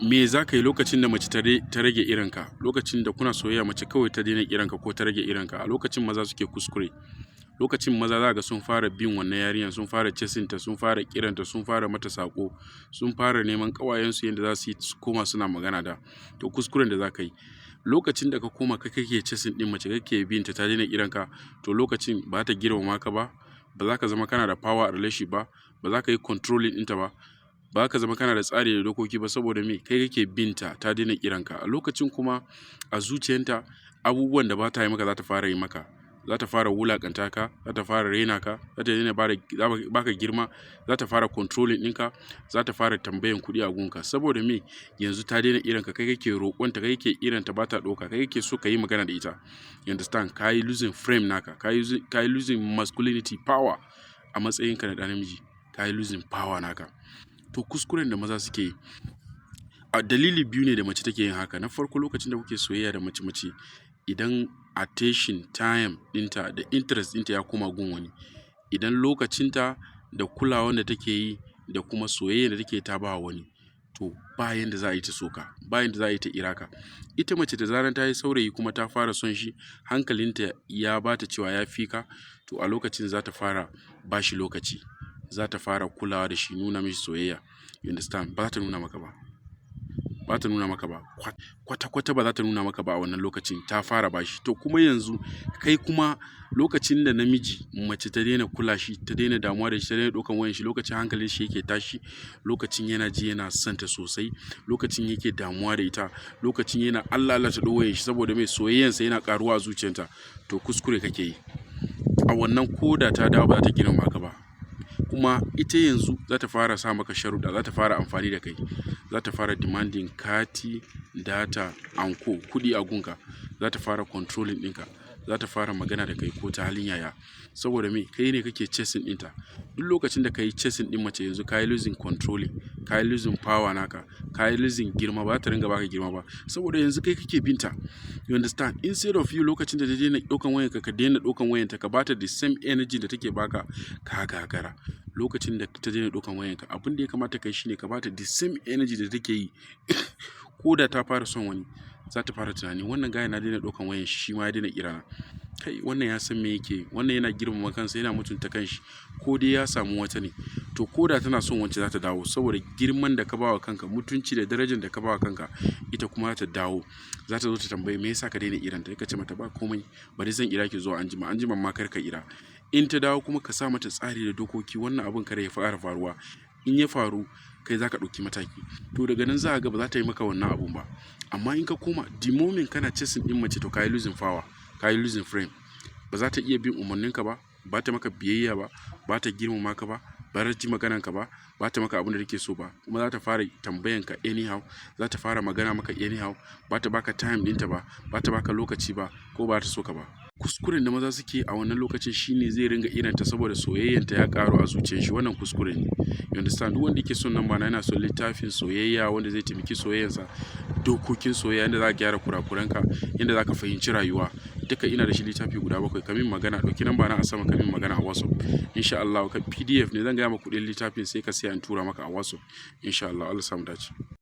Me za ka yi lokacin da mace ta rage kiranka? Lokacin da kuna soyayya, mace kawai ta daina kiranka ko ta rage kiranka, a lokacin maza suke kuskure. Lokacin maza za ka ga sun fara bin wannan yarinyar, sun fara chasing ta, sun fara kiranta, sun fara mata saƙo, sun fara neman ƙawayensu yadda za su yi su koma suna magana da. To, kuskuren da za ka yi lokacin da ka koma kai kake chasing ɗin mace, kake bin ta, ta daina kiranka, to lokacin ba ta girmama ka ba, ba za ka zama kana da power a relationship ba, ba za ka yi controlling ɗinta ba, ba ka zama kana da tsari da dokoki ba. Saboda me? Kai kake binta, ta daina kiranka. A lokacin kuma a zuciyanta abubuwan da ba ta yi maka za ta fara yi maka. Za ta fara wulaƙanta ka, za ta fara raina ka, za ta daina baka girma, za ta fara controlling ɗinka, za ta fara tambayan kuɗi a gunka. Saboda me? Yanzu ta daina kiranka, kai kake roƙonta, kai kake kiranta, ba ta ɗauka, kai kake so ka yi magana da ita. You understand? Ka yi losing frame naka, ka yi losing masculinity power a matsayinka na ɗa namiji, ka yi losing power naka. To, kuskuren da maza suke yi, a dalili biyu ne da mace take yin haka. Na farko, lokacin da kuke soyayya da mace, mace idan attention, time ɗinta da interest ɗinta ya koma gun wani, idan lokacinta da kulawan da take yi da kuma soyayyar da take ta ba wani, to ba yanda za a yi ta so ka, ba yanda za a yi ta kira ka. Ita mace da zarar ta yi saurayi kuma ta fara son shi, hankalinta ya ba ta cewa ya fi ka, to a lokacin za ta fara ba shi lokaci, za ta fara kulawa da shi, nuna mishi soyayya. You understand? Ba za ta nuna maka ba, ba ta nuna maka ba kwata kwata, ba za ta nuna maka ba a wannan lokacin ta fara bashi. To, kuma yanzu kai kuma lokacin da namiji mace ta daina kula shi, ta daina damuwa da shi, ta daina ɗaukan wayan shi, lokacin hankalin shi yake tashi, lokacin yana ji yana son ta sosai, lokacin yake damuwa da ita, lokacin yana Allah Allah ta ɗau wayan shi. Saboda mai? Soyayyansa yana ƙaruwa a zuciyarta. To, kuskure kake yi a wannan. Ko da ta dawo, ba za ta girmama ka ba. Kuma ita yanzu za ta fara sa maka sharuɗa, za ta fara amfani da kai, za ta fara demanding kati, data, anko, kuɗi a gunka, za ta fara controlling ɗinka, za ta fara magana da kai ko ta halin yaya. Saboda me? Kai ne kake chasing ɗinta. Duk lokacin da ka yi chasing ɗin mace, yanzu ka yi losing controlling, ka yi losing power naka, ka yi losing girma. Ba ta ringa baka girma ba, saboda yanzu kai kake binta. You understand? Instead of you, lokacin da ta daina ɗaukan wayanka, ka daina ɗaukan wayanta, ka bata the same energy da take baka, ka gagara. Lokacin da ta daina ɗaukan wayanka, abin da ya kamata kai shine ka bata the same energy da take yi. Ko da ta fara son wani, za ta fara tunani, "Wannan guy na daina ɗaukan wayan shi, shi ma ya daina kirana. Kai, wannan ya san me yake, wannan yana girmama kansa, yana mutunta kanshi, ko dai ya samu wata ne?" To, ko da tana son wance, za ta dawo, saboda girman da ka bawa kanka, mutunci da darajar da ka bawa kanka. Ita kuma za ta dawo, za ta zo ta tambaye me yasa ka daina kiranta. Ka ce mata, "Ba komai, bari zan kira ki zuwa anjima." Anjima ma kar ka kira. In ta dawo kuma, ka sa mata tsari da dokoki, wannan abun kada ya fara faruwa, in ya faru kai za ka ɗauki mataki. To, daga nan za a ga ba za ta yi maka wannan abun ba. Amma in ka koma, the moment kana chasing ɗin mace, to ka yi losing power, ka yi losing frame. Ba za ta iya bin umarninka ba, ba ta maka biyayya ba, ba ta girmama ka ba, ba ta ji maganarka ba, ba ta maka abin da take so ba. Kuma za ta fara tambayan ka anyhow, za ta fara magana maka anyhow, ba ta baka time ɗinta ba, ba ta baka lokaci ba, ko ba ta so ka ba. Kuskuren da maza suke a wannan lokacin shine zai ringa kiranta saboda soyayyanta ya karu a zuciyar shi. Wannan kuskure ne. You understand? Duk wanda yake son nan bana, yana son littafin soyayya wanda zai taimaki soyayyarsa, dokokin soyayya, yanda za ka gyara kurakuranka, yanda za ka fahimci rayuwa, duka ina da shi, littafi guda bakwai. Ka min magana, ɗauki namba na a sama, ka min magana a WhatsApp, insha Allah. Ka PDF ne, zan gaya maka kuɗin littafin, sai ka siya in tura maka a WhatsApp, insha Allah. Allah samu dace.